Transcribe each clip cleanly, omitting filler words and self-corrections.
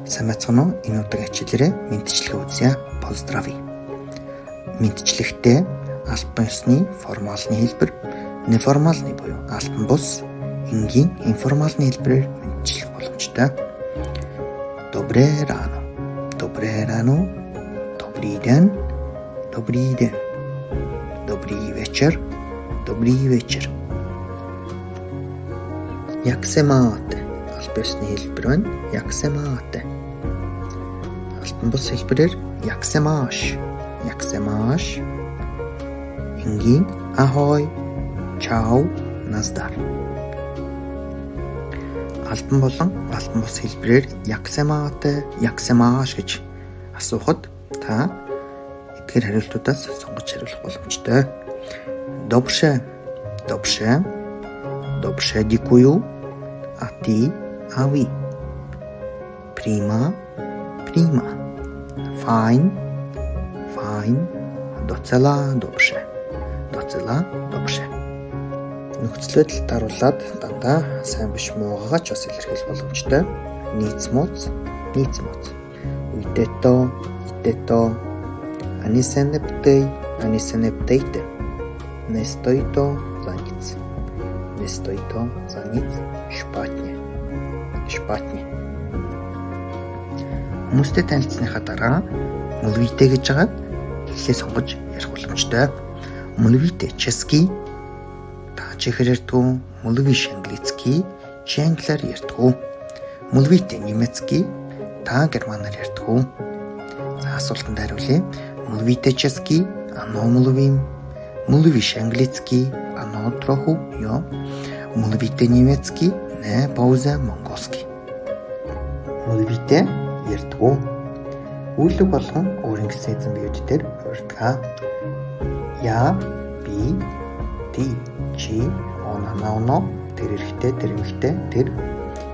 Сайн байцгаана уу? Энэ удаагийн хичээлээрээ мэндчилгээ үзье. Поздрави. Мэндчлэхдээ албан ёсны формалны хэлбэр, неформалны буюу албан бус, энгийн информалны хэлбэрээр мэндчлэх боломжтой. Доброе рано. Доброе рано. Добрый день. Добрый день. Добрый вечер. Добрый вечер. Як се маате. Албан ёсны хэлбэр байна. Як се маате. Албан бус хэлбэрээр як се мааш. Як се мааш. Энгийн ахой, чау, наздар. Албан болон албан бус хэлбэрээр як се маате, як се мааш гэж асуухад та эдгээр хариултуудаас сонгож хариулах боломжтой. Добше, добше, добше дякую, а ти, а ви. Прима, прима. Fine, fine. Доцела добше. Доцела добше. Нөхцөл байдал даруулаад дандаа сайн биш муугаагаа ч бас илэрхийлэх боломжтой. Нийц мууц, нийц мууц. Үдэтό, идэтό. Анисэнэптэй, анисэнэптэйт. Не стоито за ниц. Не стоито за ниц. Шпатне. Шпатне. Хүмүүстэй танилцсныхаа дараа мөлвитэй гэж хагаад хэлээ сонгож ярих боломжтой. Мөлвитэй чески, та чехээр ярьдгүү, мөлвиш англицки, чи англиар ярьдгүү. Мөлвитэй немецки, та германаар ярьдгүү. За, асуултанд хариулъя. Мөлвитэй чески, ано мөлвим. Мөлвиш англицки, ано троху ёо. Мөлвитэй немецки, не пауза монголски. Мөлвитэй ярьдгүү. Үйл үг болгон өөрийн гэсэн эзэн биеуд дээр хувирдаг. Я, би, ти, чи, он, она, оно, тэр эрэгтэй, тэр эмэгтэй, тэр,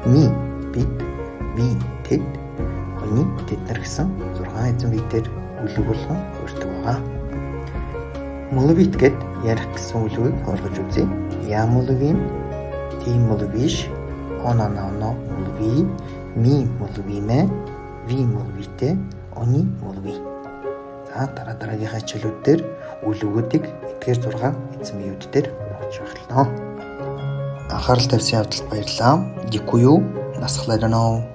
ми, бид, ви, тэд, они, тэд нар гэсэн 6 эзэн бие дээр үйл үг болгон хувирдаг байгаа. Мөлвит гэд ярих гэсэн үйл үгийг ойлгож үзье. Я мөлвим, ти мөлвиш, он, она, оно мөлви, ми мөлвимэ, ви мөлвите, они мөлви. За, дараа дараагийнхаа хичээлүүд дээр үйл үгүүдийг эдгээр 6 эзэн биеуд дээр явуулж байх болно. Анхаарал тавьсан явдалд баярлалаа. Дякую. Насхлайданоо.